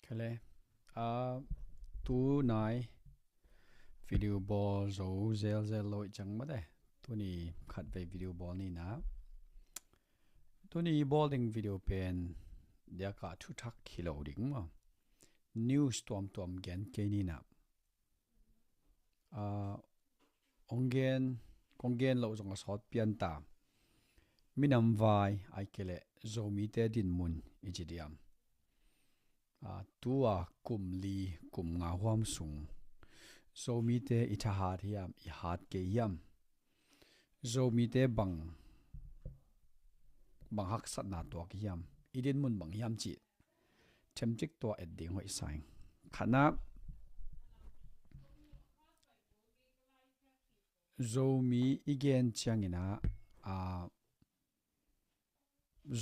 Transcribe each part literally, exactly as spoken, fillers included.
Kale, a, tunai video bawl zo zelzel lo i cang mate. Tuni khatvei video bawl ni na. Tuni bawl ding video pen diaka thuthak hi lo ding maw. News tuamtuam gen kei ni na. A, ong gen, kong gen loh zong a sawt pian ta. Minam vai ai kele Zomite dinmun i ci diam. A, tua kum li, kum nga huam sung Zomite i thahat hiam, i hat kei hiam? Zomite bang, bang haksatna tuak hiam? I dinmun bang hiam cih themcik tua et ding hoih sa ing. Khatna, Zomi i gen ciangin ah, a,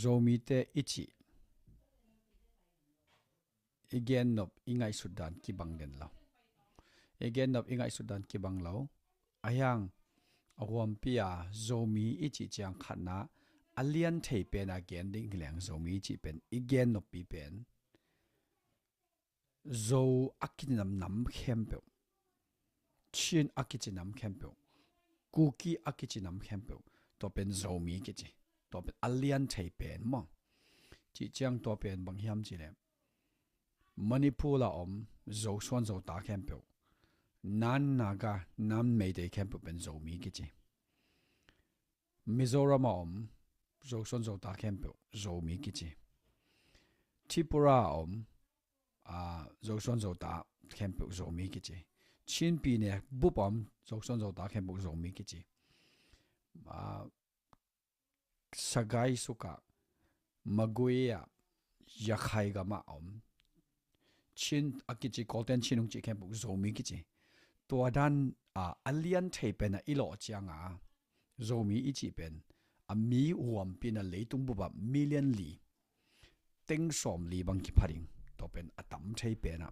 Zomite i cih, i gennop i ngaihsut dan kibang den lo. I gennop i ngaihsut dan kibang lo. A hiang, a huampi a Zomi i cih ciang khatna, a lian thei pen a gen ding hi leng Zomi i cih pen, i gennoppi pen Zo a kici nam nam khempeuh, Chin a kici nam khempeuh, Kuki a kici nam khempeuh, tua pen Zomi kici. Tua pen a lian thei pen maw. Cih ciang tua pen bang hiam cih leh, Manipur a om Zo suan Zo ta khempeuh, Nan Naga, Nan Meitei khempeuh pen Zomi kici. Mizoram a om Zo suan Zo ta khempeuh Zomi kici. Tripura a om, a, Zo suan Zo ta khempeuh Zomi kici. Chin pi ne bup a om Zo suan Zo ta khempeuh Zomi kici. A, Sagaing suk a, Magway a, Rakhine gam a om Chin a kici, Kawlten Chin hong cih khempeuh Zomi kici. Tua dan a, a lian thei pen a i lawh ciang a, Zomi i cih pen a mi huampi in a leitung bup a million li, teng sawm li bang kipha ding. Tua pen a tam thei pen a.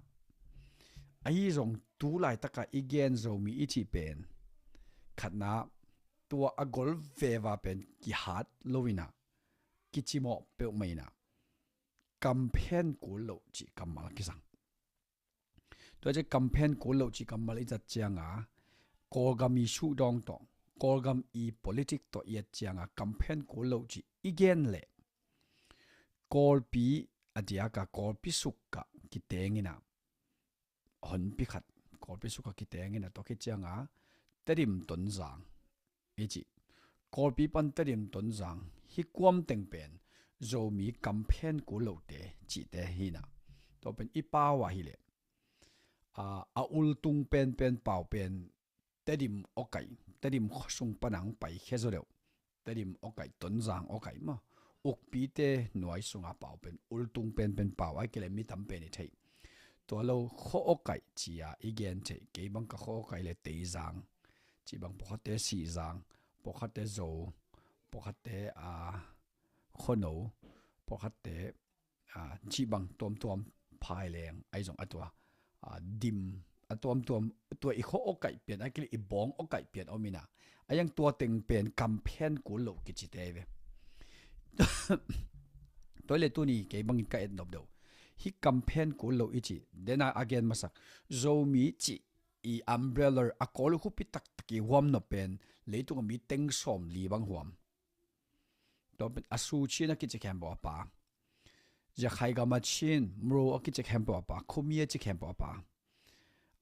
Ahi zong tu laitak a i gen Zomi i cih pen khatna, tua a gol veva pen kihat lo in a, kicimawh peuhmah in a, kamphen kul loh cih kammal a kizang. Tua ci kamphen kul loh cih kammal i zat ciang a, Kawlgam i suhdawng tawh, Kawlgam i politik tawh i et ciang a, kamphen kul loh cih i gen leh, Kawlpi a diak a, Kawlpi suk a kiteng in a, honpi khat, Kawlpi suk a kiteng in a, tua khit ciang a, Tedim Tonzang i cih. Kawlpi pan Tedim Tonzang, hih kuam teng pen Zomi kamphen kul lohte cihte hi in a. Tua pen i pau ah hi leh, a, a ultung penpen pau pen Tedim awkaih, Tedim khuasung pan a hong paikhia zaw deuh, Tedim awkaih, Tonzang awkaih maw. Ukpite nuai sung a pau pen ultung penpen pau, ahih kei leh mi tam pen i theih. Tua lo khua awkaih ci a i gen theih, kei bang ka khua awkaih leh Teizang, cih bang pawlkhatte Sihzang, pawlkhatte Zo, pawlkhatte, a, Khuano, pawlkhatte, a, cih bang tuamtuam, Phaileng, ahi zong a tua, a, Dim, a tuamtuam, tua i khua awkaih pian, ahih kei leh i bawng awkaih pian om in a. A hiang tua teng pen kamphen kul loh kicite ve. Tua leh tuni kei bangin ka et nop deuh. Hih kamphen kul loh i cih, den a a gen masak, Zomi cih i umbrella a Kawl khuapi taktak i huam nop pen, leitung a mi teng sawm li bang huam. Tua pen a Su Chin a kici khempeuh a pha. Rakhine gam a Chin, Mro a kici khempeuh a pha, Khumi a ci khempeuh a pha.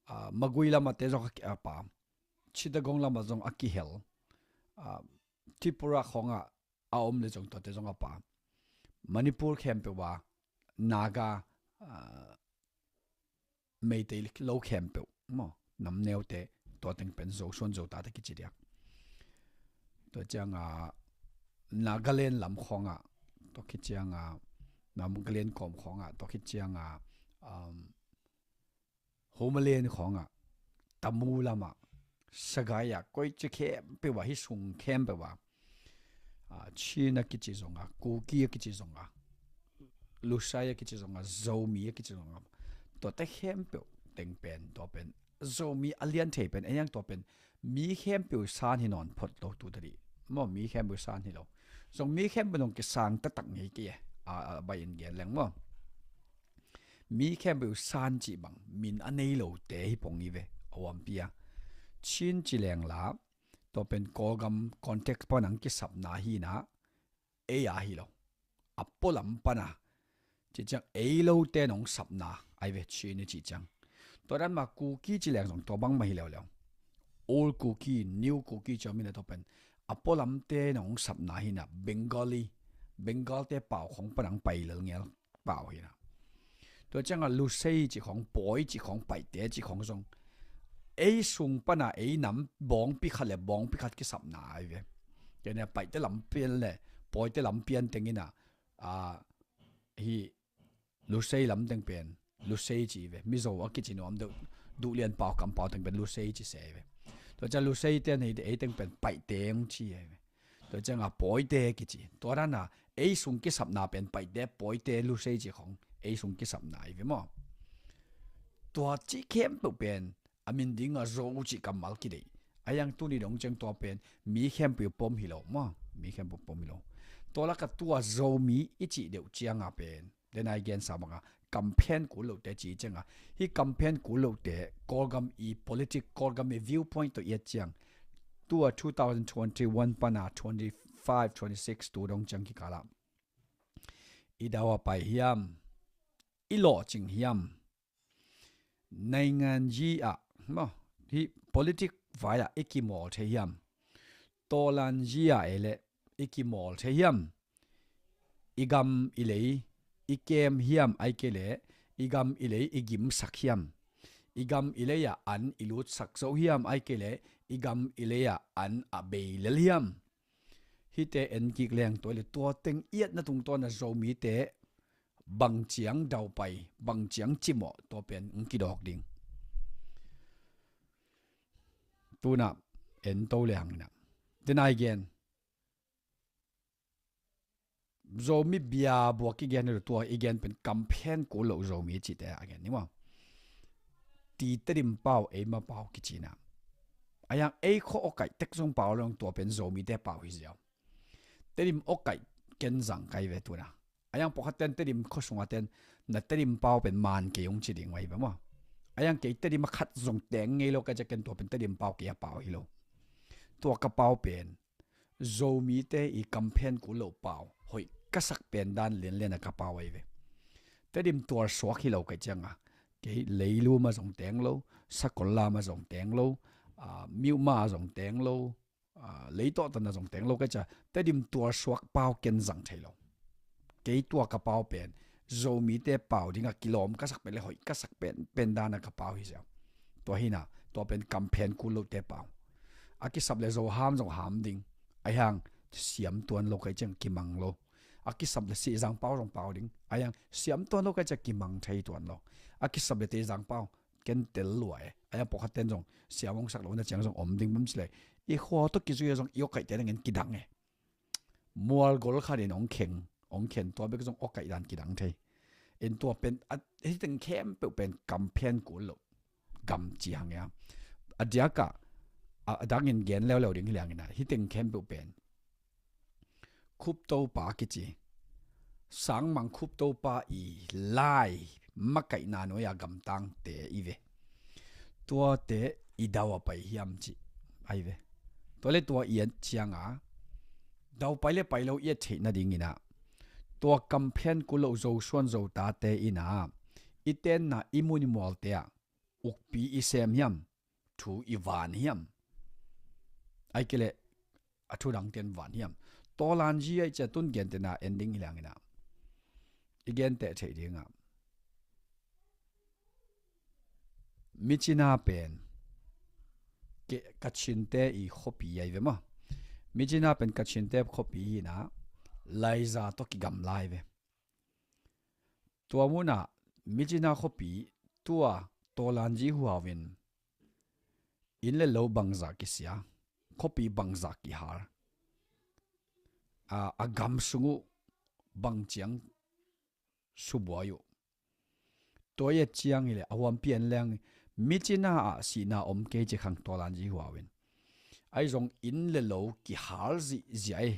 A, Magway lam a te zong a ki-, a pha. Chittagong lam a zong a kihel. A, Tripura khawng a a om leh zong tuate zong a pha. Manipur khempeuh a, Naga, a, Meitei lo khempeuh maw, nam neute, tua teng pen Zo suan Zo tate kici diak. Tua ciang a, Nagaland lam khawng a, tua khit ciang a, Nagaland kawm khawng a, tua khit ciang a, um, Hmar lam khawng a, Tamu lam a, Sagaing a, koici khempeuh a, hih sung khempeuh a, a, Chin a kici zong a, Kuki a kici zong a, Lusai a kici zong a, Zomi a kici zong a, tuate khempeuh teng pen, tua pen Zomi a lian thei pen, a hiang tua pen mi khempeuh san hi nawn phot lo tu ta dih. Maw, mi khempeuh san hi lo. Zong mi khempeuh zong kisang taktak ngei kei e. A, a, bai in gen leng maw. mi khempeuh san cih bang min a nei lote hi pong hi ve, a huampi a. Chin ci leng la, tua pen Kawlgam context pan ang kisapna hi na, ei a hi lo. A pualam pana, ci ciang ei lote nong sapna, ai ve Chin i ci ciang. Tua dan ma Kuki ci leng zong tua bang ma hi leuleu. Old Kuki, New Kuki ci om hi na tua pen. A pualamte nong sapna hi na Bengali, Bengalte pau khong pan ang pai lel ngel pau hi na. Tua ciang a Lusei ci khong, Pawi ci khong, Paite ci khong zong. Ei sung pana ei nam bawngpi khat le bawngpi khat kisapna ai ve. Kei ne Paite lam pian le, Pawite lam pian teng hi na, a, hi Lusei lam teng pen, Lusei ci ve. Mizo a kici nuam deuh, duhlian pau, kam pau teng pen Lusei ci se ve. Tua ciang Lusei ten hei, ei teng pen Paite hong ci ve. Tua ciang a Pawite kici. Tua dan a, ei sung kisapna pen Paite, Pawite, Lusei ci khong, ei sung kisapna ai ve maw. Tua ci khempeuh pen, a min ding a Zo ci kammal kideih. A yang tuni dong ciang tua pen, mi khempeuh pom hi lo maw. Mi khempeuh pom hi lo. Tua laka tua Zomi i ci deuh ciang a pen. Then I gen sa banga, kamphen kul lote ci cianga. Hi kamphen kul lote, Kawlgam i politic, Kawlgam i viewpoint to i et ciang. Tua two thousand twenty-one pana twenty-five, twenty-six tu dong ciang kikala. I dau a pai hiam, i lawhcing hiam. Naingan yi ah, maw, hi politic vai ah i kimawl thei hiam. Tawlan yi ah ei leh i kimawl thei hiam. I gam i lei i kem hiam ai kei leh i gam i lei i gimsak hiam. I gam i lei ah an i lutsak zo hiam ai kei leh i gam i lei ah an a bei lel hiam. Hite en kik leng tua le tua teng i etna tungtawn a Zomite bang ciang daupai, bang ciang cimawh tua pen ong kidawk ding. Tuna en to le hang ina. Then I gen. Zomi bia buak i gen hi lo, tua i gen pen kamphen kul lo Zomi cite a gen ni maw. Ti Tedim pau, eima pau kici na. A yang ei kho awkaih tek zong pau lo, tua pen Zomite pau hi ziau. Tedim awkaih ken zang kai ve tuna. A yang pawkhat ten Tedim kho sunga ten na Tedim pau pen man kei ong ci ding mai ve maw. A yang kei Tedim a khat zong teng ngei lo ka ciah ken tua pen Tedim pau kei a pau hi lo. Tua ka pau pen Zomite i kamphen kul lo pau, hoih ka sak pen dan lianlian a ka pau ahi ve. Tedim tuar suak hi lo ka cianga, kei Leilum a zong teng lo, Sakollam a zong teng lo, ah, Myoma a zong teng lo, ah, Leitawhtan a zong teng lo ka cia, Tedim tuar suak pau ken zang thei lo. Kei tua ka pau pen Zomite pau dinga kilawm ka sak pen le hoih ka sak pen, pen dana ka pau hi ziau. Tua hina, tua pen kamphen kul lote pau. A kisap le Zo ham zong ham ding. A hiang siam tuan lo kai ciang kimang lo. A kisap le Sihzang pau zong pau ding. A hiang siam tuan lo kai ciang kimang thei tuan lo. A kisap le Teizang pau ken tel lua e. A hiang pawkhat ten zong siam hong sak lo na ciang zong om ding bam ci le. I khua tawh kizui a zong i awkaihte na ngen kidang e. Mualgol khat in ong kheng, ong khen tua bek zong awkaih dan kidang thei. In tua pen, a, hiteng khempeuh pen kamphen kul lo gam ci hang ia. A diaka, a, a dangin gen leuleu ding hi liangina, hiteng khempeuh pen Khuptopa kici, Sangmang Khuptopa i lai makaihna nuai a gamtangte i ve. Tuate i dau a pai hiam ci ai ve. Tua le tua i et cianga, dau pai le pai lo i et theih nadingina, tua kamphen kul lo Zosuan Zotate ina i tenna i mun i mualte ah ukpi i sem hiam, thu i van hiam, ai kei le a thu dangten van hiam. Tawlanzi ai cia tun gentena ending i liangina i gente theih dinga Myitkyina pen Kachinte i khuapi ai ve maw. Myitkyina pen Kachinte khuapi hina, Laiza tawh kigamla ai ve. Tua muna Myitkyina khuapi tua Tawlanzi huau in inn le lo bangzah kisia, khuapi bangzah kihal, a, a gam sung uh bangciang subuai uh. Tua i et ciang hi le a huampi en leng Myitkyina ah sihna om kei ci khang Tawlanzi huau in. Ai zong inn le lo kihal zihziah ei.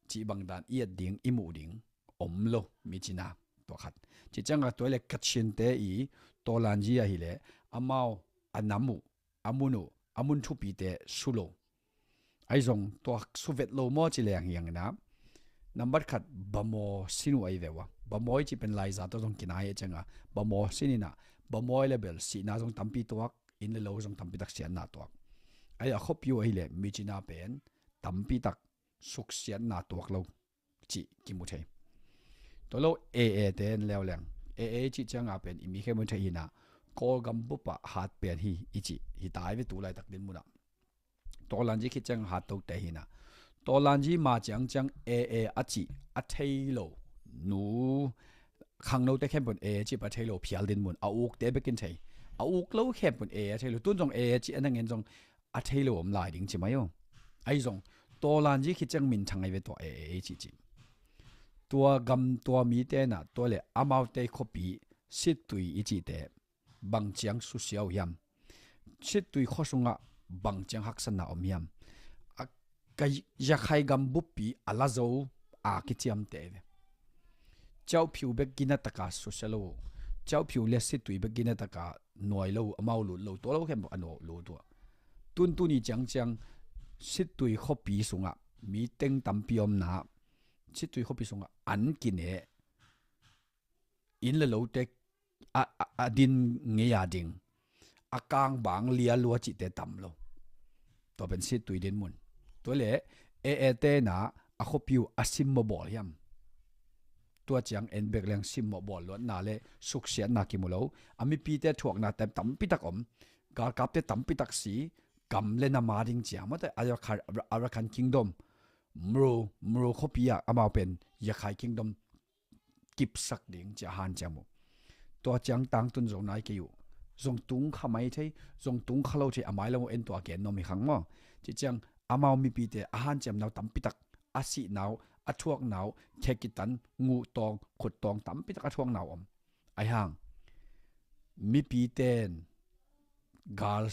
Cih bangdan i et ding i muh ding om lo Myitkyina. Tua khat. Ci ciangah tua le Kachinte i Tawlanji ahileh amau a nam uh, a mun uh, a mun thupite su lo. Ahi zong tua su vet lo maw ci leng hiang inah, nambat khat bamaw sin uh ahi ve ua. Bamaw i cih pen laiza tawh zong kinai a ciangah bamaw sin inah, bamaw i le bel sihna zong tampi tuak, inn le lo zong tampi tak siatna tuak. Ahi a khuapi uh ahileh micina pen tampi tak suksiatna tuak lo cih kimu thei. Tua lo A A te en leu leng, A A i cih ciangah pen i mi khempeuh in thei hinah, Kawlgam bup ah hat pen hi i cih hi tai ve tu laitak din munah. Tawlanji khit ciang hat tote hinah, Tawlanji ma ciangciang A A a cih a thei lo, nu khangnote khempeuh in A A cih pen a thei lo phial din mun, a ukte bekin thei. A uk lo khempeuh in A A a thei lo. Tun zong A A cih a na ngen zong a thei lo om lai ding ci mai uh. Ahi zong Tawlanji khit ciang minthang ahi ve tua A A cih cih. Tua gam tua mite nah tua le amaute khuapi Sittui i cihte bang ciang susia uh hiam? Sittui khua sungah bang ciang haksatna om hiam? A, ka Yakhai gam buppi a la zo a kiciamteh ve. Ciauhphiu bek gina taka susia lo uh. Ciauhphiu le Sittui bek gina taka nuai lo uh, amau lut lo uh, tua lo khempeuh a nuah lut uh. Tuntuni ciangciang Sittui khuapi sungah mi teng tampi omna, Sittui khuapi sungah an kineh, inn le lote a, a, a din ngei a ding, a kangbang lia lua cihte tam lo. Tua pen Sittui din mun. Tua le A A te nah a khuapi uh a simmawh bawl hiam? Tua ciang en bek leng simmawh bawl luatna le suksiatna kimu lo. A mipite thuakna tam, tampi tak om. Galkapte tampi tak si, gam le nam a ding ciang mawte, Arakan, Arakan Kingdom, Mro, Mro khuapi ah amau pen Yakhai Kingdom kipsak ding ci a hanciam uh. Tua ciang tangtun zo nai kei uh. Zong tung kha mai thei, zong tung kha lo thei, a mai lam uh en tua gen nuam hi khang maw. Ci ciang amau mipite a hanciamna uh tampi tak, a sihna uh, a thuakna uh, khekitan, nguhtawng, khuttawng tampi tak a thuakna uh om. Ahi hang mipite in gal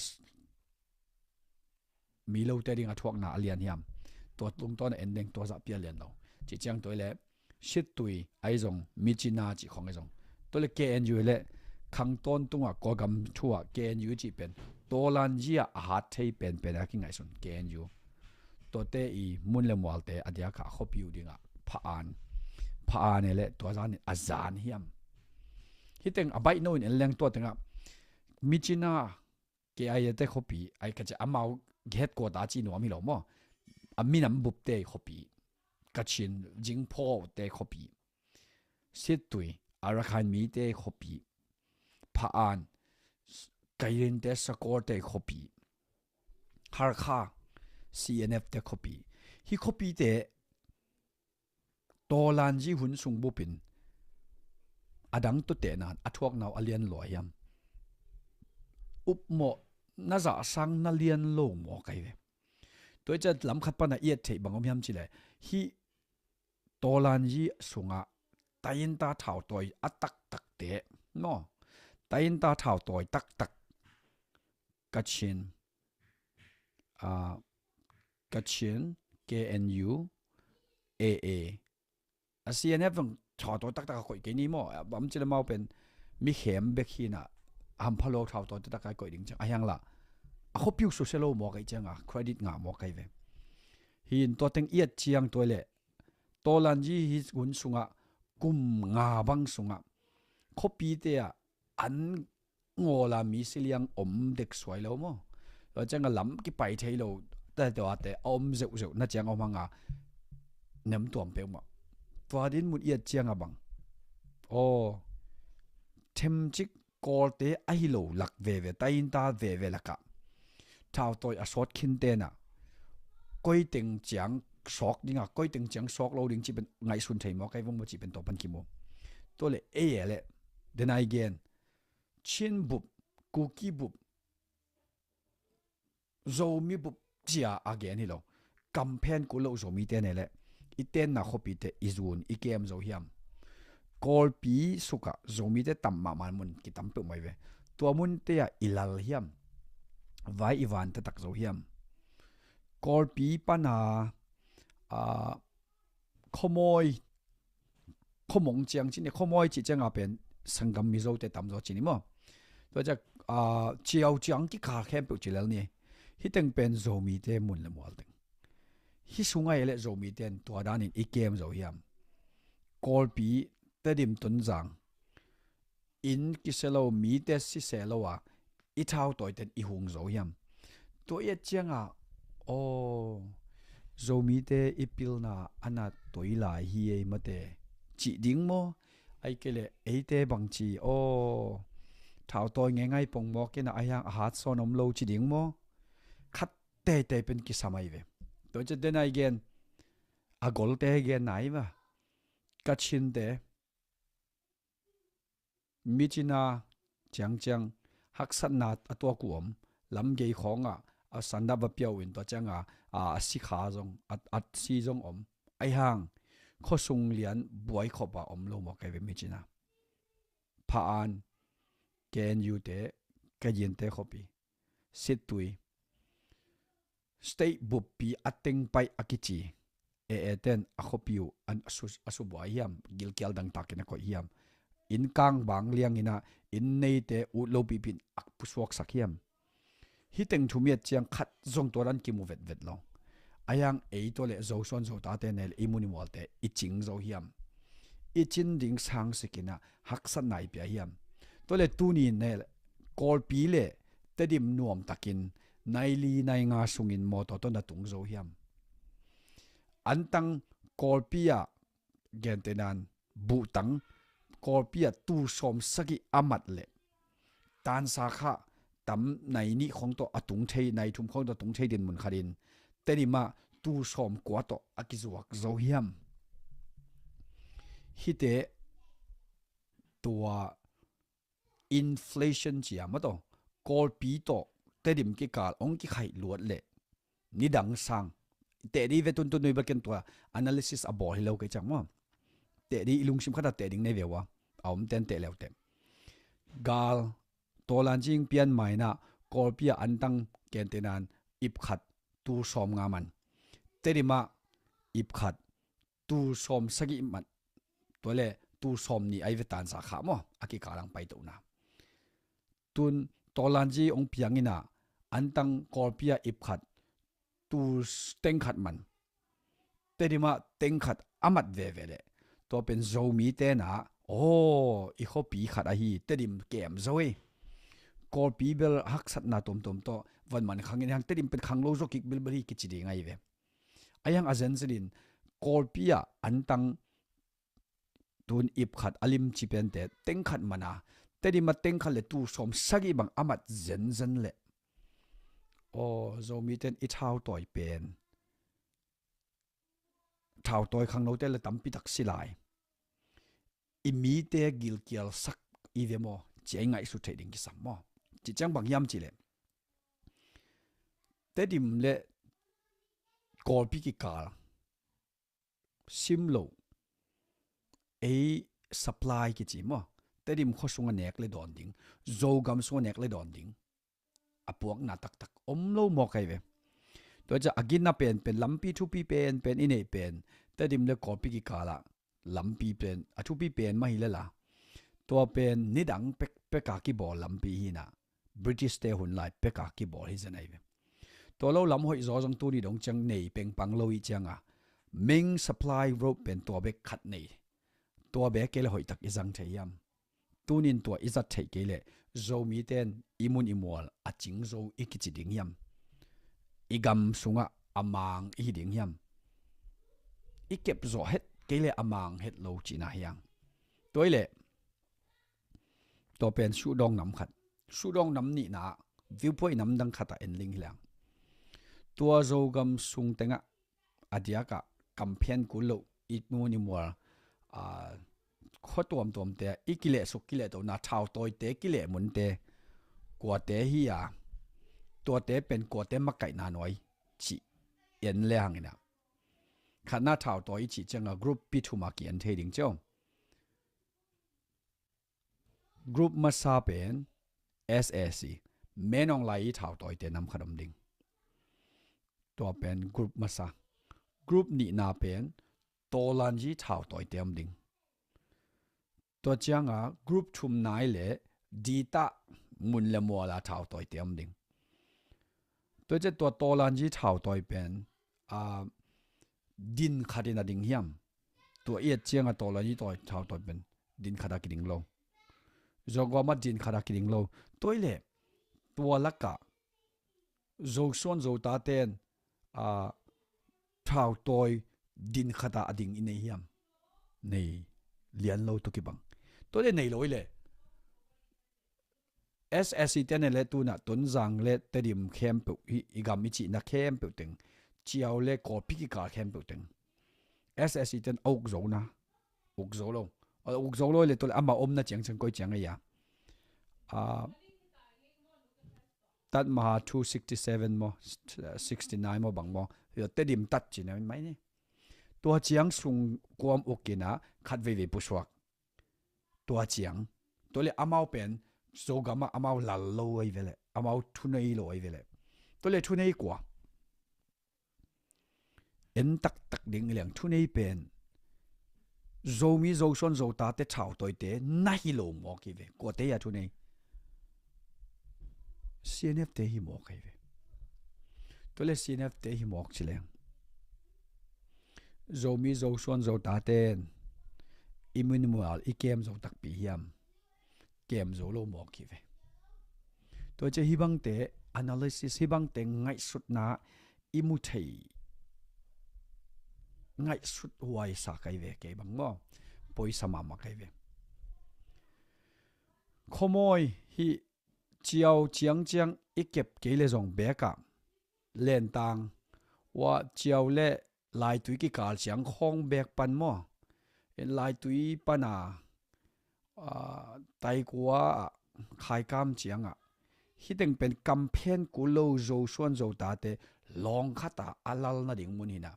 mi lote ding a thuakna a lian hiam? Tua tungtawn a en deng tua zahpi a lian lo. Ci ciang tua i le Sittui ahi zong Micina cih khong ahi zong. Tua le K N U i le khang tawntungah Kawlgam thu ah K N U i cih pen Tawlanji ah a hat thei penpen a kingaihsun K N U. Tuate i mun le mualte a diakah a khuapi uh dingah Pha An. Pha An i le tua zanin a zan hiam? Hiteng a baih no in en leng tua tengah Micina K I A te khuapi, ai ka ci amau headquarter ci nuam hi lo maw? A minam bupte khuapi, Kachin, Zingpho te khuapi, Sittui, Arakan mite khuapi, Pha An, Kailin te Sakor te khuapi, Harkha, C N F te khuapi. Hi khuapi te Tawlanji hun sung bupin a dang tawtehna a thuakna uh a lian lua hiam? Upmawh na zahsang na lian lo maw kai ve. Tua i ciat lam khat pana i et theih bang om hiam cileh, hih Tawlanji sungah tainta thautawi a taktakte maw? Tainta thautawi taktak Kachin, ah, Kachin, K N U, A A, a C N F zong thautawi taktak a koih kei ni maw? A bang ci le amau pen mi khem bek hinah, hampha lo thautawi taktak a koih ding ciang a hiang la, a khuapi uh susia lo maw kai cianga credit ngah maw kai ve. Hin tua teng i et ciang tua i le Tawlanji hi hun sungah kum nga bang sungah khuapite ah an ngawla mi siliang om dek suai lo maw? Tua cianga lam kipai thei lo, tua tua te a om zeuhzeuh na ciang a om hanga nem tuam peuhmah. Tua din mun i et cianga bang, aw, themcik Kawlte ahi lo lak veve, tainta veve lakah thautawi a sawt khin tenah koi teng ciang sawk dinga, koi teng ciang sawk lo ding cih pen ngaihsun thei maw kai vong maw cih pen tua pan kimu. Tua le ei e le, denai gen, Chin bup, Kuki bup, Zomi bup cia a gen hi lo. Kam phen kul loh Zomite ne le i tenna khuapite i zun i kem zo hiam? Kawlpi sukah Zomite tam mahmah mun kitam peuh mai ve. Tua munte ah i lal hiam? Vai i van taktak zo hiam? Kawlpi pana, ah, khuamawi Khuamong ciang ci ni, khuamawi cih cianga pen sanggam Mizote tamzaw ci ni maw? Tua ciang, ah, ciau ciang kikal khempeuh ci lel ni. Hih teng pen Zomite mun le mual teng. Hih sungah i le Zomite in tua danin i kem zo hiam? Kawlpi, Tedim, Tonzang, inn kisia lo, mite sisia lo a, i thautawiten i hung zo hiam? Tua i et cianga, aw, Zomite i pilna a na toi lai hi ei mate, cih ding maw? Ahih kei leh eite bang ci, aw, thautawi ngeingai pongmawk in a, ahi hang a hat sawn om lo, ci ding maw? Khat teitei pen kisam ahi ve. Tua ciang den a i gen, a golte i gen nai va. Kachinte, Myitkyina ciangciang, haksatna a tuak uh om, lam gei khawngah a sanda va pia uh in tua cianga, a, a sikha zong, a, a si zong om. Ahi hang, khuasung lian buai khop a om lo mawk ahi ve Myitkyina. Pha-an, K N U te, Kayinte khuapi, Sittwe, state buppi a teng paih a kici, A A ten a khuapi uh an, a su, a subuai hiam, gilkial dangtakin a koih hiam, inn kang bang liangin a, inn neite ut lopi pin a pusuaksak hiam? Hih teng thu mi et ciang khat zong tua dan kimu vetvet lo. Ahi hang ei tua le Zosuan Zotate ne le i mun i mualte i cing zo hiam? I cin ding sangsikin a haksatna i pia hiam? Tua le tuni ne le Kawlpi le Tedim nuamtakin nai li nai nga sungin mawtaw tawh na tung zo hiam? Antang Kawlpi ah, gentehnan, buhtang Kawlpi ah tul sawm sagih a mat leh tansa kha tam nai nih khawng tawh a tung thei, nai thum khawng tawh a tung thei din mun khatin Tedim ah tul sawm kua tawh a kizuak zo hiam? Hihte tua inflation cia mataw, Kawlpi tawh Tedim kikal hong kikhaih luat leh nidang sang. Teh dih ve tuntun nui bakin tua analysis a bawl hi lo kei ciang maw. Teh dih i lungsim khat a teh ding nei ve ua, a om ten teh leute. Gal, tawlan cing pian maina, Kawlpi ah antang kentehnan ip khat tul sawm nga man. Tedim ah ip khat tul sawm sagih man. Tua le tul sawm nih ai ve tansa kha maw, a kikal ang paito na. Tun tawlanzi hong piang in a, antang Kawlpi ah ip khat tul teng khat man. Tedim ah teng khat a mat veve leh tua pen Zomite na, aw, i khuapi khat ahi, Tedim kem zo hi. Kawlpi bel haksatna tuamtuam tawh van man khang in hang, Tedim pen khang lo zaw kik bilbil hi kici ding ahi ve. Ahi hang a zenzen in Kawlpi ah antang tun ip khat a limci pente teng khat man a, Tedim ah teng khat le tul sawm sagih bang a mat zenzen leh, aw, Zomite in i thautawi pen, thautawi khangnote le tampi tak si lai. I mite gilkial sak i ve maw, ci a i ngaihsut theih ding kisam maw. Ci ciang bang hiam cih leh Tedim le Kawlpi kikal sim lo, ei supply kici maw, Tedim khua sung a nek le dawn ding, Zogam sung a nek le dawn ding, a puakna taktak om lo mawk ahi ve. Tua ciang a ginna penpen, lampi thupi penpen i neih pen Tedim le Kawlpi kikal ah lampi pen a thupi pen mah hi lel a, tua pen nidang pek, pek a kibawl lampi hi na, British te hun lai pek a kibawl hi zen ahi ve. Tua lo lam hoih zaw zong tuni dong ciang nei pengpang lo i ciang a, main supply road pen tua bek khat nei, tua bek kei le hoih tak i zang thei hiam? Tunin tua i zat theih kei leh Zomite in i mun i mual a cing zo i kici ding hiam? I gam sungah a mang i hi ding hiam? I kep zawh het kei leh a mang het lo cihna hi hang. Tua i leh tua pen suhdawng nam khat, suhdawng nam nihna ah viewpoint nam dang khat ah en ling hi leng, tua Zogam sung tengah a diakah kamphian kul loh i mun i mual, aa, khua tuamtuamte i kilehsuk kilehtona, thautawite kileh munte kuate hi a, tuate pen kuate makaihna nuai cih en le hang in a, khatna thautawi i cih ciang a group pi thum a ki-en thei ding cio. Group masa pen S A C, Min Aung Hlaing i thautawite nam khat om ding. Tua pen group masa. Group nihna pen Tawlanji thautawite om ding. Tua cianga group thum nai le ditah mun le muala thautawite om ding. Tua ciah tua Tawlanji thautawi pen, ah, din khatin a ding hiam? Tua i et cianga Tawlanji tawi thautawi pen din khata kiding lo. Zogama din khata kiding lo. Tua i le tua laka Zosuan Zotaten, ah, thautawi din khata a ding i nei hiam? Nei lian lo tua kibang. Tua le nei lo i le S S C ten le tuna Tonzang le Tedim khempeuh hi, i gam i cihna khempeuh teng, Ciau le Kawlpi kikal khempeuh teng S S C ten a uk zo na, uk zo lo. A uk zo lo le tua le ama omna ciang ciang koi ciang a ia. Ah, Tat Maha two sixty seven maw, sixty nine maw bang maw, Tedim tat cina mai ni. Tua ciang sung kuam ukina khat veivei pusuak. Tua ciang. Tua le amau pen Zogama amau lal lo ai vele. Amau thunei lo ai vele. Tua le thunei kua en taktak ding i leng thunei pen Zomi Zosuan Zotate thautawite na hi lo mawk hi ve. Kuate ia thunei? C N F te hi mawk hi ve. Tua le C N F te hi mawk ci leng Zomi Zosuan Zotaten i minimual i kem zo takpi hiam? Kem zo lo mawk hi ve. Tua ciah hibangte analysis, hibangte ngaihsutna i mu thei, ngaihsut huai sa kai ve kei bang maw. Poisa mahmah kai ve. Khuamawi hi Ciau ciangciang i kep kei le zong bekah Lentang ua Ciau le Laitui kikal ciang khawng bek pan maw? Laitui pana, ah, Taikua ah Khaikam ciangah hiteng pen kamphen kul lo Zosuan Zotate lawng khata a lal nading mun hina.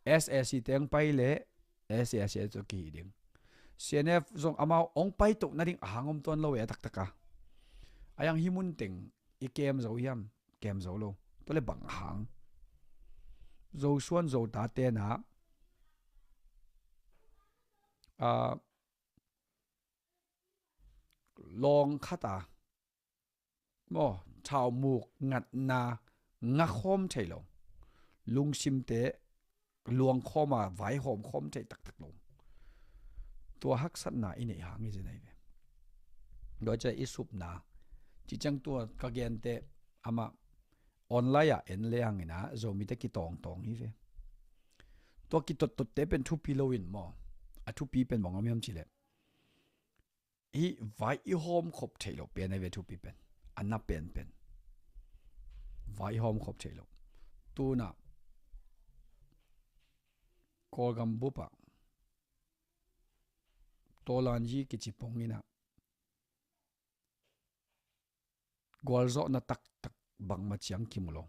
S A C teng pai le S A C a cu kihi ding. C N F zong amau ong pai toh nading a hang om tuan lo e a taktaka. A yang hi mun teng i kem zo hiam? Kem zo lo. Tua le bang hang Zosuan Zota tena, ah, lawng khata maw, thaumuk ngatna ngakhawm thei lo. Lungsimte luangkhawma vaihawm khawm thei taktak lo. Tua haksatna i neih hang i zi nei ve. Tua ciah i supna ci ciang tua ka gente amah online ah en le hangina Zomite kitawngtawng hi ve. Tua kitottotte pen thupi loin maw, a thupi pen bang om hiam cileh hih vai i hawm khop theih loh pen a ve thupi pen. A na penpen vai i hawm khop theih loh. Tuna Kawlgam bupah Tawlanji kici pong inah gualzawhna taktak bangma ciang kimu lo.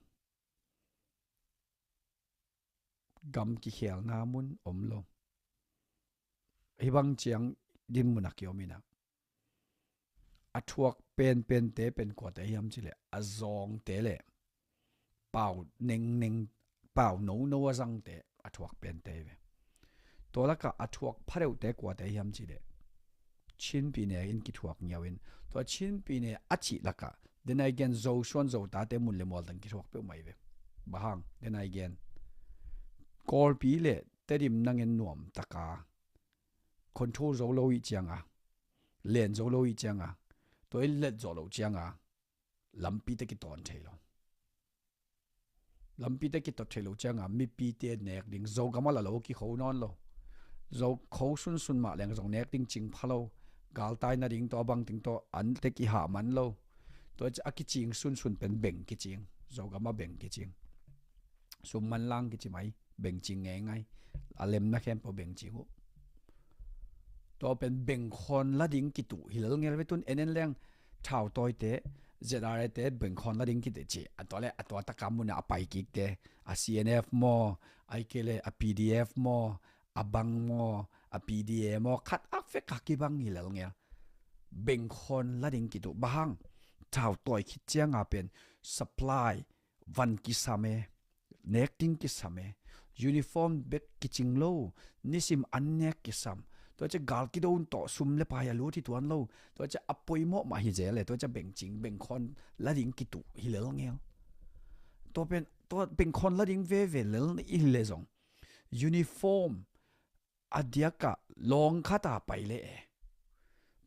Gam kikhelna mun om lo. Hibang ciang dinmun a kiom inah a thuak penpente pen kuate hiam cileh a zawngte le pau nengneng, pau nono a zangte a thuak pente hi ve. Tua lakah a thuak phadeuhte kuate hiam cileh Chinpi ne in kithuak ngiau in, tua Chinpi ne a cih lakah denai gen Zosuan Zotate mun le mual tang kithuak peuhmah hi ve. Bahang denai gen Kawlpi le Tedim nangin nuam taka control zo lo ih cianga, len zo lo ih cianga, tua i let zawh loh cianga lampite kitawn thei lo. Lampite kitot thei lo cianga mipite nek ding Zogam a la lo kikho nawn lo. Zo kho sunsun mah leng zong nek ding cing pha lo. Galtai nading tawh a bang ting tawh an te kihah man lo. Tua a kicing sunsun pen beng kicing. Zogam a beng kicing. Sum manlang kici mai. Bengcing ngeingai. A lemna khempeuh bengcing uh. Tua pen bengkhawn la ding kituh hi lel ngel ve tun en en leng thautawite Z R A te bengkhawn la ding kituh ci. A tua le a tua taka munah a pai kikte a C N F maw, ai kei le a P D F maw, a bang maw, a P D A maw, khat a fek a kibang hi lel ngel. Bengkhawn la ding kituh bahang thautawi khit cianga pen supply van kisam e, nek ding kisam e, uniform bek kicing lo, nisim an nek kisam, Tua ciang gal kidon tawh sum le pai a lut hi tuan lo. Tua ciang a poimawh mah hi zel e. Tua ciang bengcing bengkhawn la ding kituh hi lel ngel. Tua pen tua bengkhawn la ding veve lel i hi le zong, uniform a diakah lawng khata pai le e.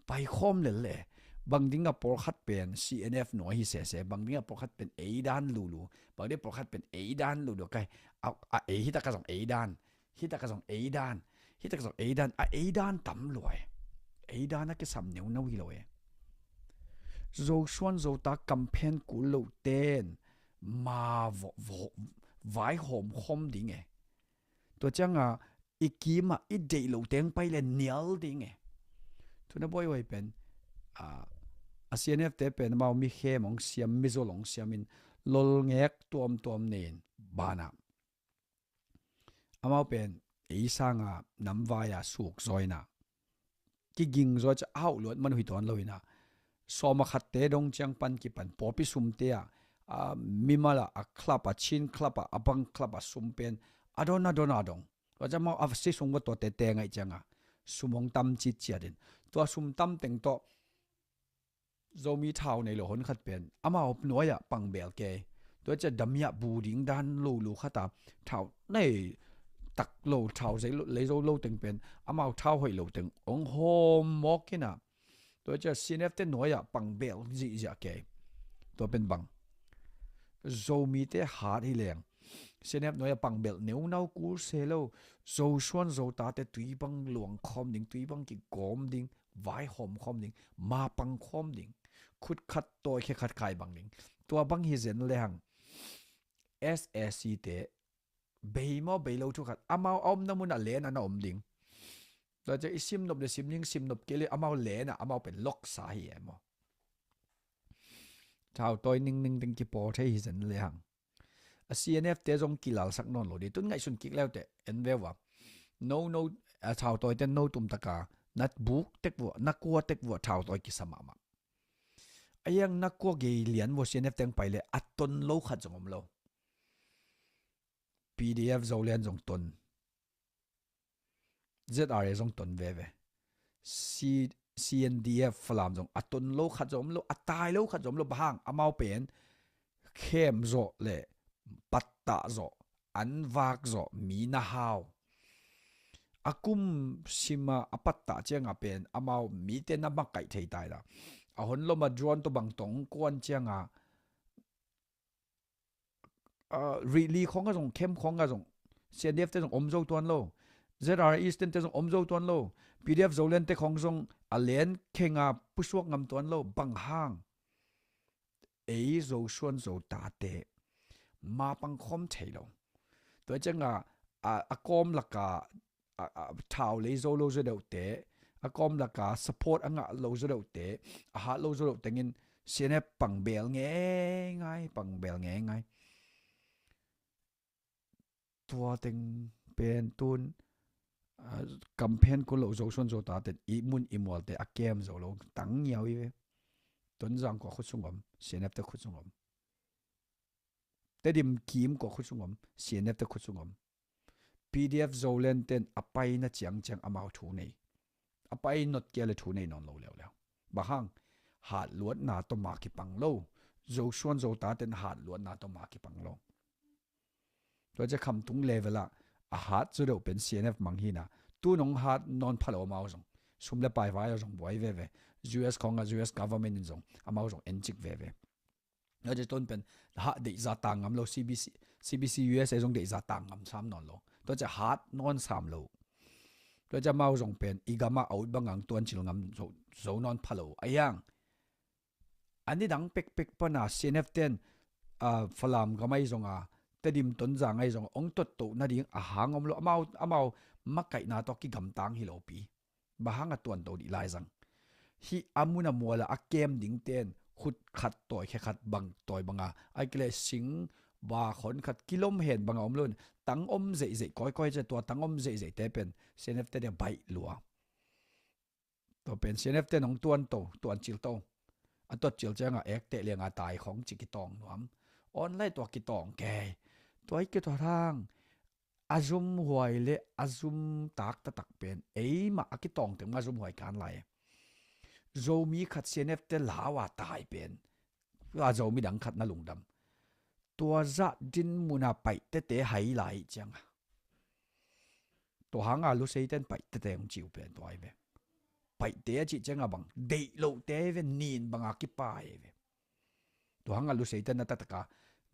Pai khawm lel le e. Bang dingah pawlkhat pen C N F nuai hi sese, bang dingah pawlkhat pen ei dan lulu, bang dingah pawlkhat pen ei dan lulu kai. A, a ei hi takah zong ei dan, hi takah zong ei dan, hi takah zong ei dan, a ei dan tam lua e. Ei dan a kisam neuneu hi lo e. Zosuan Zota campaign kul lo ten ma vo, vo, vaihawm khawm ding e. Tua ciangah i kimah i deih lo teng pai le nial ding e. Tuna buaihuai pen a, a C N F te pen amau mi khem hong siam, mi zol hong siam in lolngek tuamtuam nei in banah amau pen ei sanga namvai a suk zawina kiging zaw ciah a hauh luat man uh hi tawn lo inah, sawm a khatte dong ciang pan kipan pawpi sumte ah, a, mimal ah, a club ah, Chin club ah, a bang club ah sum pen a don a don a dong. Tua ciah amau a si sung va tuate te ngaih ciangah sum hong tam citciat in, tua sum tam teng tawh Zomi thau nei lo hon khat pen amau nuai-ah pangbel kei. Tua ciah damiah bu ding dan lo lo khat a thau nei tak lo, thau zei lo, lei zo lo teng pen amau thau hoih lo teng hong hawm mawk inah, tua ciah C N F te nuai-ah pangbel zihziah kei. Tua pen bang, Zomite hat hi leng C N F nuai-ah pangbelh neunau kul se lo. Zosuan Zotate tui bang luang khawm ding, tui bang kigawm ding, vaihawm khawm ding, mapang khawm ding, khut khat tawi khe khat khai bang ding. Tua bang hi zen lehang S A C te bei maw bei lo thu khat, amau a omna munah len a na om ding. Tua ciah i sim nop le sim ding, sim nop kei le amau len ah amau pen loksa hi e maw. Thau tawi ningning ding kipawl thei hi zen lehang. A C N F te zong kilalsak nawn lo dih. Tun ngaihsun kik leute en ve uh a, no, no, a thau tawi ten no tum taka na buk tek vuah, na kua tek vuah thau tawi kisa mahmah. A hiang na kua gei lian vuah C N F teng pai le a ton lo khat zong om lo. P D F Zoland zong ton, Z R A zong ton veve. C-, C N D F Falam zong a ton lo khat zong om lo, a tai lo khat zong om lo. Bang hang, amau pen khem zawh le pattah zawh, an vak zawh, mi na hau. A kum sima a pattah cianga pen amau mite na makaih thei tai la. A hon loma drone tawh bang tong kuan cianga, ah, rih li khawng a zong, khem khawng a zong, C N D F te zong om zo tuan lo. Z R A Eastern te zong om zo tuan lo. P D F Zoland te khawng zong a len khenga pusuak ngam tuan lo. Bang hang, ei Zosuan Zotate mapang khawm thei lo. Tua cianga, a, a kawm laka a, a, thau lei zo lo zaw deuhte, a kawm laka support a ngah lo zaw deuhte, a hat lo zaw deuh tengin C N F pangbel ngeingai, pangbel ngeingai. Tua teng pen tun, a, campaign kul lo Zosuan Zotate i mun i mualte a kem zo lo, tang ngiau i ve. Tonzang kua khut sung om, C N F te khut sung om. Tedim kim kua khut sung om, C N F te khut sung om. P D F Zoland ten a paina ciangciang amau thu nei. A pai not kia le thu nei nawn lo leuleu. Bang hang, hatluatna tawh ma kipang lo. Zosuan Zota ten hatluatna tawh ma kipang lo. Tua ciah khamtung level ah a hat zaw deuh pen C N F mang hi na. Tu nong hat nawn pha lo amau zong. Sum le pai vai a zong buai veve. U S khawngah U S government in zong amau zong encik veve. Tua ciah tun pen hah deihza tang ngam lo, C B C, C B C U S A zong deihza tang ngam sam nawn lo. Tua ciah hat nawn sam lo. Tua ciah amau zong pen i gamah a ut bang ang tuancil ngam zo, zo nawn pha lo. A hiang, a nidang pekpek pana C N F ten, a, Falam gam ahi zonga, Tedim Tonzang ahi zonga, ong tottoh nading a hang om lo, amau, amau makaihna tawh kigamtang hi lopi. Bang hang a tuanto dih laizang. Hih a mun a muala a kem dingten khut khat tawi khe khat bang tawi banga, ai kile sing ba khon khat kilom hen banga om lo in, tang om zeihzeih kawikawi ciah tua tang om zeihzeihte pen C N F te dia baih lua. Tua pen C N F te nong tuanto, tuancil to. A tuatcil cianga ekte lianga tai khong ci kitawng nuam. Online tua kitawng kei. Tua i kitawng hang. a zumhuai le a zumtak taktak pen eimah a kitawng teng mah zumhuai kan lai. Zomi khat C N F te lau a tai pen a Zomi dang khat na lungdam. Tua zah din muna Paite te hai lai cianga, tua hanga Lusei ten Paite te hong ciu pen tua hi ve. Paite a cih cianga bang deih loh te hi ve, nin banga kipai hi ve. Tua hanga Lusei ten na taktak a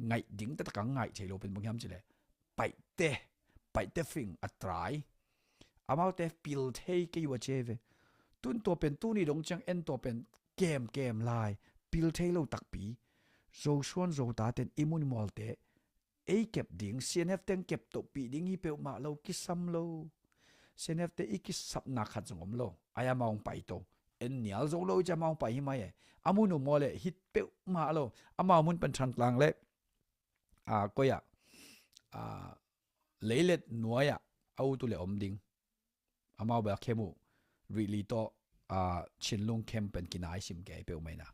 ngaih ding taktak a ngaih thei lo pen bang hiam cih leh Paite, Paite fing a try. Amaute pil thei kei uh a ci hi ve. Tun tua pen tuni dong ciang en tua pen kem kem lai, pil thei lo takpi. Zosuan Zota ten i mun i mualte ei kep ding, C N F teng kep tohpih ding hi peuhmah lo, kisam lo. C N F te i kisapna khat zong om lo. Ai amau hong pai to. En nial zo lo i ci amau hong pai hi mai e. A mun uh maw le hit peuhmah lo. Amau mun pan Thantlang le, a, koi ah, a, Leilet nuai ah a ut uh le om ding. Amau bel a khem uh Rihli tawh, a, Chinlung khem pen kinai sim kei peuhmah ina.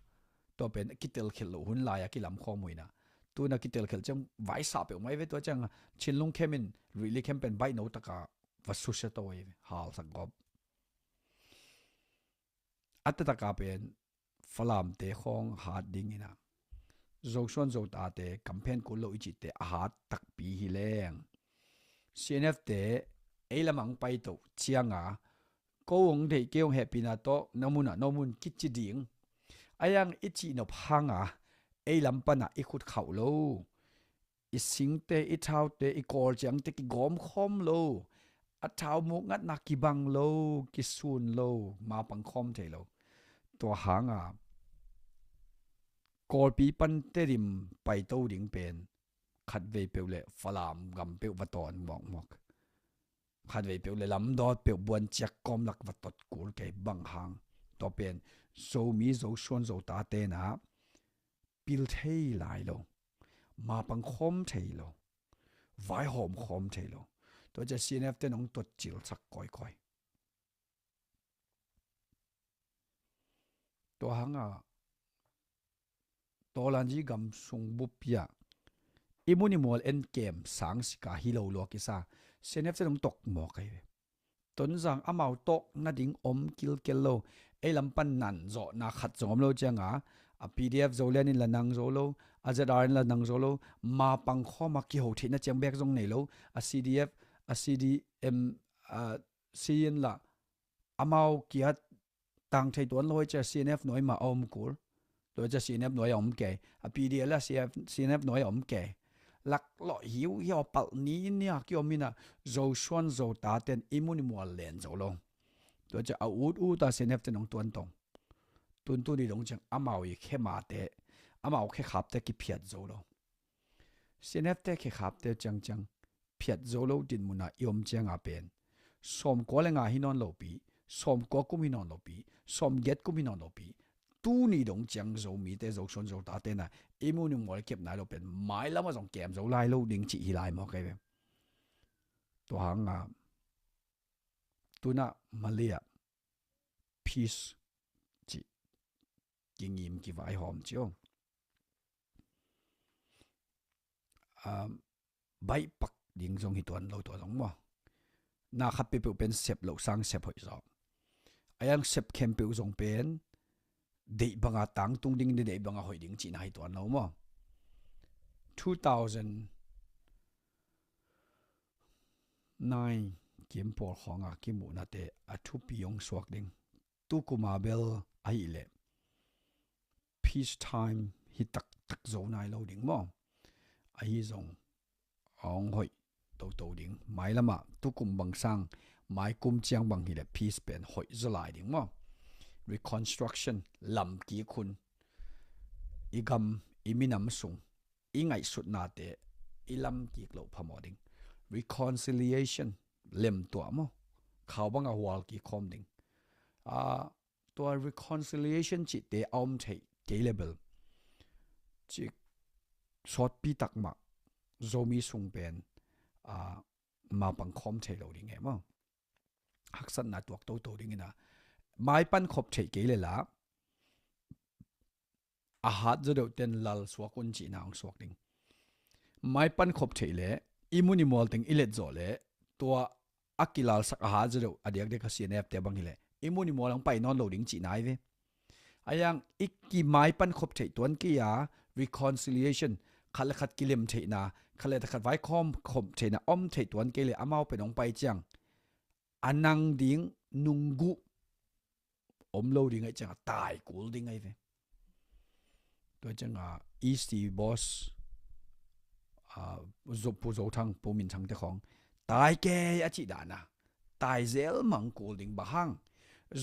Tua pen kitelkhelh loh hun lai a kilamkhawm uh ina. Tuna kitelkhelh ciang vaisah peuhmah hi ve, tua ciang Chinlung khem in Rihli khem pen baih no taka va susia to hi ve, halsak gawp. A taktak a pen Falamte khawng hat ding ina, Zosuan Zotate kamphen kul lo i cihte a hat takpi hi leng, C N F te ei lamah hong pai toh cianga, ko hong deih kei hong hehpihna tawh na munah na om un kici ding. A yang i cihnop hanga ei lam panah i khut khauh lo. I singte, i thaute, i kawl ciangte kigawm khawm lo. A thau muk ngatna kibang lo, kisun lo, mapang khawm thei lo. Tua hanga Kawlpi pan Tedim paito ding pen khatvei peuh le Falam gam peuh va tawn muakmuak. Khatvei peuh le lamdawt peuh buanciak kawm lak va tot kul kei bang hang. Tua pen Zomi Zosuan Zota tena pil thei lai lo, mapang khawm thei lo, vaihawm khawm thei lo. Tua cia C N F te nong tuat cilsak kawikawi. Tua hanga Tawlanji gam sung bup piah i mun i mual en kem sang sika hi lo lua kisa. C N F te nong tok mawk ahi ve. Tonzang amau tawh nading om kilkel lo. Ei lam pan nan zawhna khat zong om lo cianga, a P D F Zolian in la nang zo lo, a Z R in la nang zo lo, mapang khawma kiho theihna ciang bek zong nei lo, a C D F, a C D M, a C in la amau kia tang thei tuan lo hi cia C N F nuai mah a om kul. Tua cia C N F nuai a om kei. A P D L a C F, C N F nuai a om kei. Laklawh hiu hiau a palh ni nia kiom ina Zosuan Zota ten i mun i mual len zo lo. Tua cia a ut uta C N F ten hong tuan tong. Tuntun i dong ciang amau i khe mate, amau khe khapte kiphiat zo lo. C N F te khe khapte ciangciang phiat zo lo dinmuna i om cianga pen sawmkua le nga hi nawn lopi, sawmkua kum hi nawn lopi, sawmgiat kum hi nawn lopi, tuni dong ciang Zomite, Zosuan Zota tena i mun i mual kep nai lo pen mailamah zong kem zo lai lo ding cih hi lai maw kei ve. Tua hanga tuna Malia peace cih kingim kivaihawm cio. Um, baihpak ding zong hi tuan lo tua zong maw. Na khat peuhpeuh pen sep loh sang sep hoih zaw. A yang sep khempeuh zong pen deih banga tangtung ding, deih banga hoih ding cihna hi tuan lo maw. Two thousand nine kimpawl khawnga kimuhnate a thupi hong suak ding. Tukuma bel ahileh peace time hi taktak zo nai lo ding maw. Ahi zong a hong hoih toto ding. Mailamah tukum bang sang maikum ciang bang hileh peace pen hoih zaw lai ding maw. Reconstruction, lamkik hun, i gam i minam sung i ngaihsutnate i lamkik loh phamawh ding. Reconciliation, lemtuah maw, khau banga hual kik khawm ding. A, tua reconciliation cihte a om theih kei le bel cih sawtpi tak mah Zomi sung pen, a, mapang khawm thei lo ding e maw. Haksatna tuak toto dingina maipan khop theih kei le la a hat zaw deuh ten lal suak un cihna hong suak ding. Maipan khop theih le i mun i mual teng i let zawh leh tua a kilalsak a hat zaw deuh a diakdiak a C N F te bang hileh i mun i mual hong pai nawn lo ding cihna hi ve. Ahi hang i kimai pan khop theih tuan kei a, reconciliation, khat le khat kilem theihna, khat le khat vaikhawm khop theihna om theih tuan kei leh amau pen hong pai ciang a nang ding nungguh om lo ding ahih ciangin tai kul ding ahi ve. Tua ciangin E C boss, ah, Zo-, Pu Zo Thang, Pu Min Thang te khawng tai kei a cih dan a, tai zel mang kul ding. Bang hang?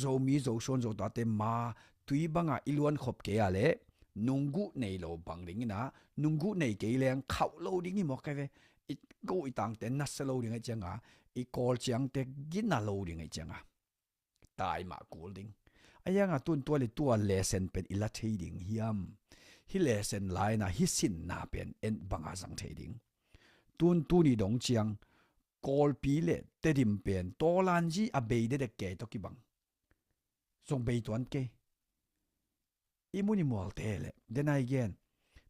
Zomi Zosuan Zotate ma tui bangin i luan khop kei a leh nungguh nei lo bang ding in a, nungguh nei kei leng khauh lo ding hi mawk ahi ve. I go i tangte nasia lo ding ahih ciangin, i Kawl ciangte gina lo ding ahih ciangin tai mah kul ding. Ahi hangin tun tua le tua lesson pen i la thei ding hiam? Hih lesson la in a hih sinna pen en bangin zang thei ding? Tun tuni dong ciang Kawlpi le Tedim pen tawlanzi a bei dedek kei tawh kibang zong bei tuan kei. I mun i mualte le, then again,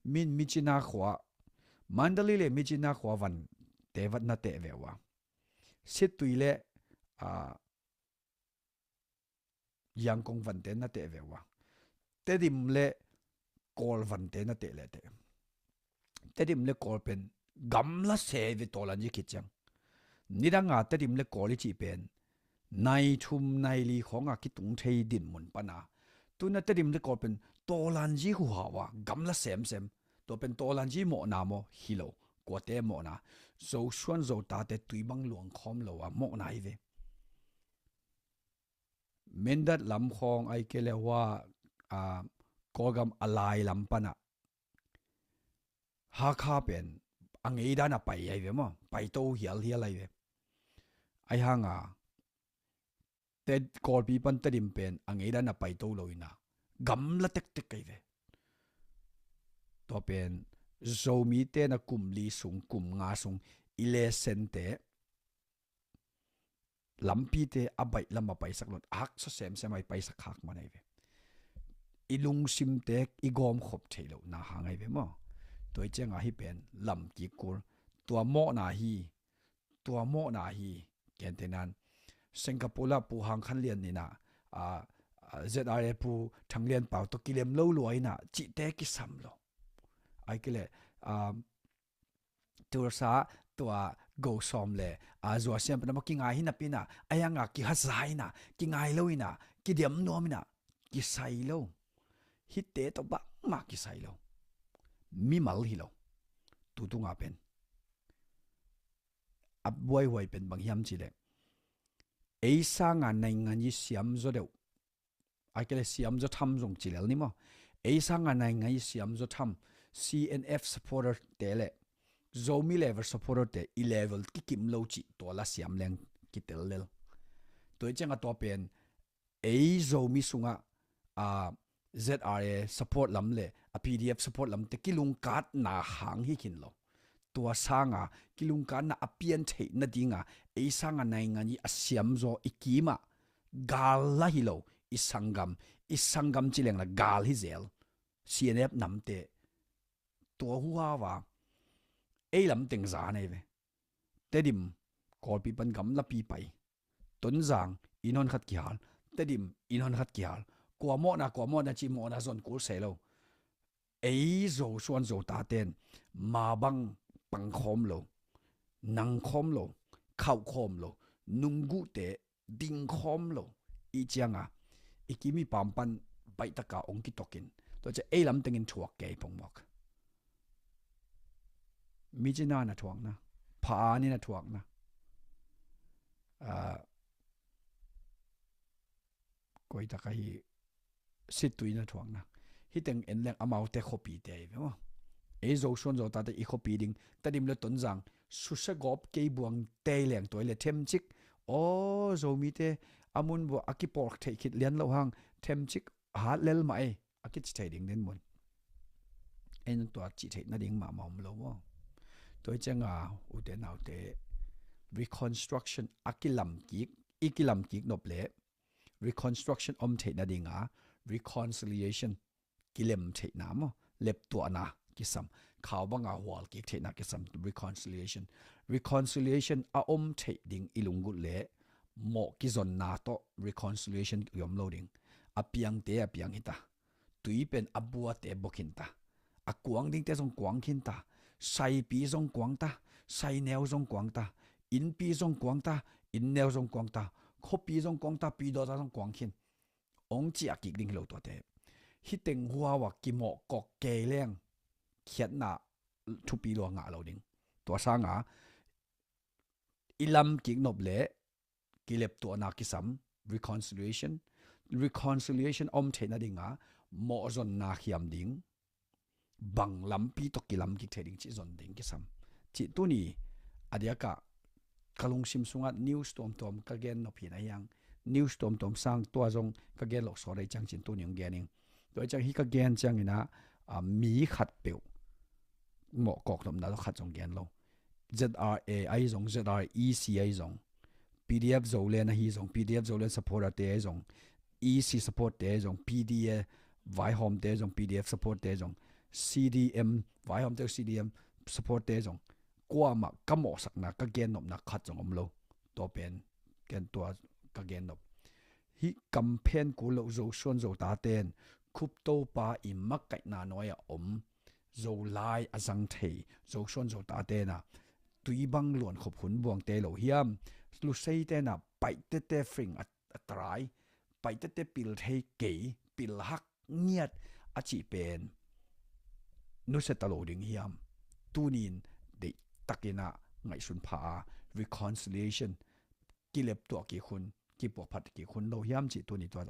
min Myitkyina khua, Mandalay le Myitkyina khua vante vat na teh ve uh a, Sittwe le, ah, Yangon vante na teh ve uh a, Tedim le Kawl vante na teh le teh, Tedim le Kawl pen gamla se ve tawlanzi khit ciang. Nidanga Tedim le Kawl i cih pen nai thum nai li khawngin kitung thei dinmun pan a, tuna Tedim le Kawl pen tawlanzi huhau a gamla semsem. Tua pen tawlanzi mawhna maw? Hi lo. Kuate mawhna? Zosuan Zotate tui bang luang khawm lo a mawhna hi ve. Mindat lam khawng ahih kei leh hua, ah, Kawlgam a lai lam pan a Hakha pen a ngei dan a pai ahi ve maw? Paito hialhial ahi ve. Ahi hangin Te-, Kawlpi pan Tedim pen a ngei dan a paito lo in a gamla tektek ahi ve. Tua pen Zomite in a kum li sung, kum nga sung i lessonte, lampite a baih lam a paisak lo in a haksa semsem a i paisak khak man ahi ve. I lungsimte i gawm khop theih lohna hang ahi ve maw? Tua ahih ciangin hih pen lam kik kul. Tua mawhna hi, tua mawhna hi. Gentehna in Singapore ah Pu Hang Khan Lian in a, a, a, Z R A Pu Thang Lian Pau tawh kilem lo lua in a cihte kisam lo. Ahih kei leh, um, Tulsa tua Gosawm le, a, Zuasiam pen a maw kingai hi napi in a, ahi hangin kihaza in a, kingai lo in a, kidiam nuam in a, kisai lo. Hihte tawh bangmah kisai lo. Mimal hi lo. Tu tunga pen a buaihuai pen bang hiam cih leh, ei sangin naingan i siam zaw deuh, ahih kei leh siam zaw tham zong ci lel ni maw? Ei sangin naingan i siam zaw tham, C N F supporter te le Zomi level supporter te i level kikim lo cih tua la siam leng kitel lel. Tua ahih ciangin tua pen ei Zomi sungah, a, Z R A support lam le a P D F support lamte kilungkatna hang hi khin lo. Tua sangin kilungkatna a pian theih nadingin ei sangin naingan i a siam zaw i kimah gal la hi lo, i sanggam, i sanggam ci leng la gal hi zel. C N F namte tua huhau a ei lam teng za nei ve. Tedim Kawlpi pan gamlapi pai. Tonzang inn hon khat kihal, Tedim inn hon khat kihal. Kua mawhna, kua mawhna cih mawhna zon kul se lo. Ei Zosuan Zotaten ma bang pang khawm lo, nang khawm lo, khauh khawm lo, nungguhte ding khawm lo. Ahih ciangin i kim i pam pan baih takin hong kitok in, tua ciang ei lam tengin thuak kei pong mawk. Myitkyina in a thuakna, Phah An in a thuakna, ah, koi tak ahi, Sittwe in a thuakna. Hih teng en leng amaute khuapite ahi ve maw? Ei Zosuan Zotate i khuapi ding, Tedim le Tonzang susia gawp kei buang tei leng tua i le themcik. Aw, Zomite a mun buah a kipawlkhiat theih khit lian loh hang themcik hat lel mah ei, a kici thei ding dinmun. Ei nang tua cih theih nading mahmah om lo maw? Tua ahih ciangin ute naute, reconstruction a kilamkik, i kilamkik nop leh reconstruction om theih nadingin reconciliation, kilem theihna maw, leptuahna kisam, khau bangin hual kik theihna kisam, reconciliation. Reconciliation a om theih ding i lunggulh leh mawh kizonna tawh reconciliation i om lo ding. A piangte a piang hi ta. Tui pen a buate bok khin ta. A kuang dingte zong kuang khin ta. Saipi zong kuang ta. Saineu zong kuang ta. Innpi zong kuang ta. Inneu zong kuang ta. Khuapi zong kuang ta. Pidawta zong kuang khin. Ong ciah kik ding hi lo tuate. Hih teng huaua kimawh kawk kei leng khiatna thupi lua ngah lo ding. Tua sanga i lam kik nop leh kileptuahna kisam, reconciliation. Reconciliation om theih nadinga mawhzonna khiam ding, bang lampi tawh kilam kik thei ding cih zon ding kisam. Cih tuni a diakah ka lungsim sungah news tuamtuam ka gen nop hi na hiang, news tuamtuam sang tua zong ka gen loh sawt ei ciang cin tuni hong gen ing. Tua ei ciang hih ka gen ciangin ah, a, mi khat peuh mawh kawk nopna tawh khat zong gen lo. Z R A ahi zong, Z R E C ahi zong, P D F Zoland ahi zong, P D F Zoland supporter te ahi zong, E C supporter te ahi zong, P D F vaihawmte ahi zong, P D F supporter te ahi zong, C D M vaihawmte, C D M supporter te ahi zong, kuamah ka mawhsakna, ka gennopna khat zong om lo. Tua pen ken tua ka gennop. Hih kamphen kul loh Zosuan Zota ten Khup Topa i makaihna nuai-ah om Zolai a zang thei Zosuan Zota ten ah tui bang luan khop hun buangte lo hiam? Lusei ten ah paihtete fring a, a tarai, paihtete pil thei kei, pil hak ngiat a cih pen nusia ta lo ding hiam? Tunin deihtakin ah ngaihsun pha a, reconciliation, kileptuah kik hun, kipuahphat kik hun lo hiam cih tuni tua